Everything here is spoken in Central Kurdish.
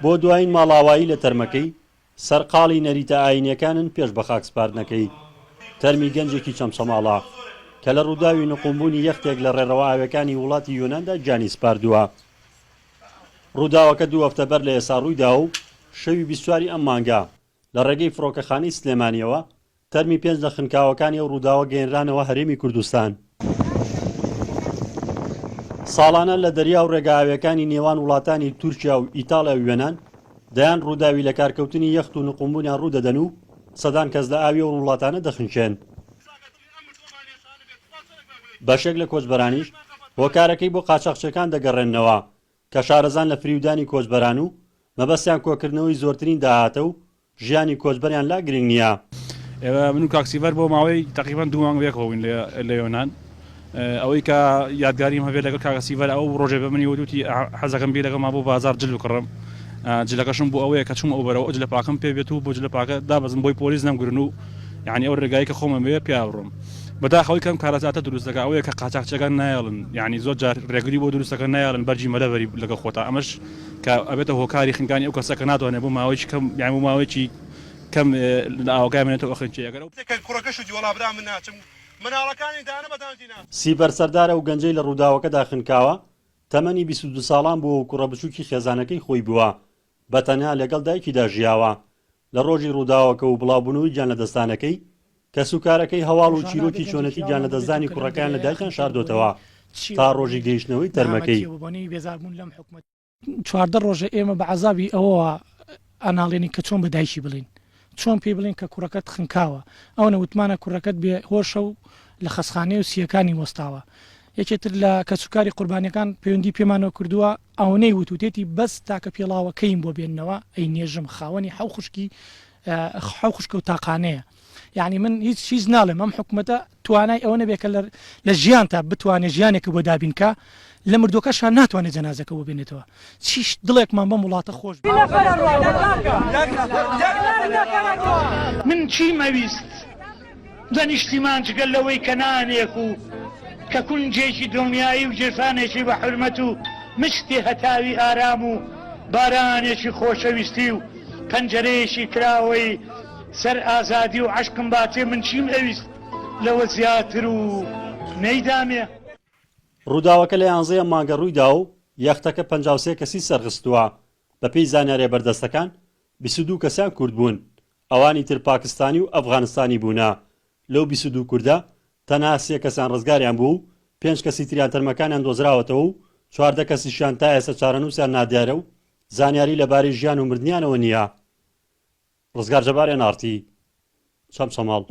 بۆ دوایین ماڵئاوایی لە تەرمەکەی، سەرقاڵی نەریتە ئایینیەکانن پێش بەخاکسپاردنەکەی تەرمی گەنجێکی چەمچەماڵە، کە لە ڕووداوی نقومبوونی یەختێک لە ڕێڕەوە ئاویەکانی وڵاتی یۆناندا گیانی سپاردووە. ڕووداوەکە دوو هەفتە بەر لە ئێستا ڕوویداوە و شەوی 24 ی ئەم مانگە لە ڕێگەی فڕۆکەخانەی سلێمانییەوە تەرمی پێنج لە خنکاوەکانی ئەو ڕووداوە گەیەنرانەوە هەرێمی کوردستان. ساڵانە لە دەریا و ڕێگا ئاوییەکانی نێوان وڵاتانی تورکیا و ئیتاڵیا و یۆنان دەیان ڕووداوی لەکارکەوتنی یەخت و نقومبوونیان ڕوودەدەن و سەدان کەس لە ئاوی ئەو وڵاتانە دەخنکێن. بەشێک لە کۆچبەرانیش هۆکارەکەی بۆ قاچاخچیەکان دەگەڕێننەوە کە شارەزان لە فریودانی کۆچبەران و مەبەستیان کۆکردنەوەی زۆرترین داهاتە و ژیانی کۆچبەریان لا گرنگ نییە. ئێمە من و کاک سیڤەر بۆ ماوەی تەقریبەن دوو مانگ بەیەکەوە بووین لە یۆنان. ئەوەی کە یادگاریم هەبێت لەگەڵ کاکە سیڤەر ئەو ڕۆژێ بە منی وت وتی حەزەکەم بێی لەگەڵما بۆ بازاڕ جل بکڕم. جلەکەشم بۆ ئەوەیە کە چووم ئەو بەرەوە ئەو جلە پاکەم پێ بێت و بۆ جلە پاکە دابەزم بۆی پۆلیس نەمگرن و یانی ئەو ڕێگای کە خۆمم بێ پیا بڕۆم. بەداخەوەی کە ئەم کارەساتە دروست دەکا ئەوەیە کە قاچاخچیەکان نایەڵن یانی زۆر جار ڕێگری بۆ دروست دەکەن نایەڵن بەرگی مەلە بەری لەگەڵ خۆتا ئەمەش کە ئەبێتە هۆکاری خنکانی ئەو کەسە کە ناتوانێت بۆ ماوەیەکی کەم یان بۆ ماوەیەکی کەم لە ئاوەکە بمێنێتەوە ئەخنکێ ئەگەر ئەو. سیڤەر سەردار ئەو گەنجەی لە ڕووداوەکەدا خنکاوە، تەمەنی 22 ساڵان بووە و کوڕە بچووکی خێزانەکەی خۆی بووە، بە تەنها لەگەڵ دایکیدا ژیاوە. لە ڕۆژی ڕووداوەکە و بڵاوبوونەوەی گیانلەدەستدانەکەی، کەسوکارەکەی هەواڵ و ڕۆژانە ئەبێ چیرۆکی گەنجێکی چۆنێتی ئاوامان هەبێت و گیانلەدەستدانی کە لەم کوڕەکەیان لە دەریایە دایکیان خنکێ بە شاردۆتەوە بۆنەی تا چیوە بە ڕۆژی بۆنەی گەیشتنەوەی تەرمەکەی. نەهامەتیەوە بە بۆنەی بێزاربوون لەم حکومەتە. 14 ڕۆژە ئێمە بە عەزابی ئەوەوە ئەناڵێنین کە چۆن بە دایکی بڵێین چۆن پێی بڵێین کە کوڕەکەت خنکاوە ئەونە وتمانە کوڕەکەت بێ هۆشە و لە خەسخانەیە و سییەکانی وەستاوە یەکێ تر لە کەسوکاری قوربانیەکان پەیوەندی پێمانەوە کردووە ئەونەی وتوتێتی بەس تاکە پێڵاوەکەیم بۆ بێننەوە ئەی نێژم خاوەنی حەو خوشکی حەو خوشکە و تاقانەیە یعنی من هیچ هیچ ناڵێم ئەم حکومەتە توانای ئەوە نەبێت کە لە ژیان تا بتوانێت ژیانێکە بۆ دابینکە لە مردوەکەشان ناتوانێت جەنازەکە بۆ بێنێتەوە چیش دڵێکمان بەم وڵاتە خۆش من چیم ئەویست لە نیشتیمان جگە لەوەی کە نانێک و کە کونجێکی دڵنیایی و گیرفانێکی بە حورمەت و مشتی هەتاوی ئارام و بارانێکی خۆشەویستی و پەنجەرەیەکی کراوەی سەر ئازادی و عەشقم باتێ من چیم ئەویست لەوە زیاتر و نەیدامێ. ڕووداوەکە لە یانزەی ئەم مانگە ڕوویدا و یەختەکە 53 کەسی سەرخستووە، بەپێی زانیارییە بەردەستەکان 22 کەسیان کورد بوون، ئەوانی تر پاکستانی و ئەفغانستانی بوونە، لەو 22 کوردە تەنها سێ کەسیان ڕزگاریان بووە و پێنج کەسی تریان تەرمەکانیان دۆزراوەتەوە و 14 کەسیشیان تا ئێستا چارەنووسیان نادیارە و زانیاری لەبارەی ژیان و مردنیانەوە نییە. ڕزگار جەبار ئێن ئاڕ تی، چەمچەماڵ.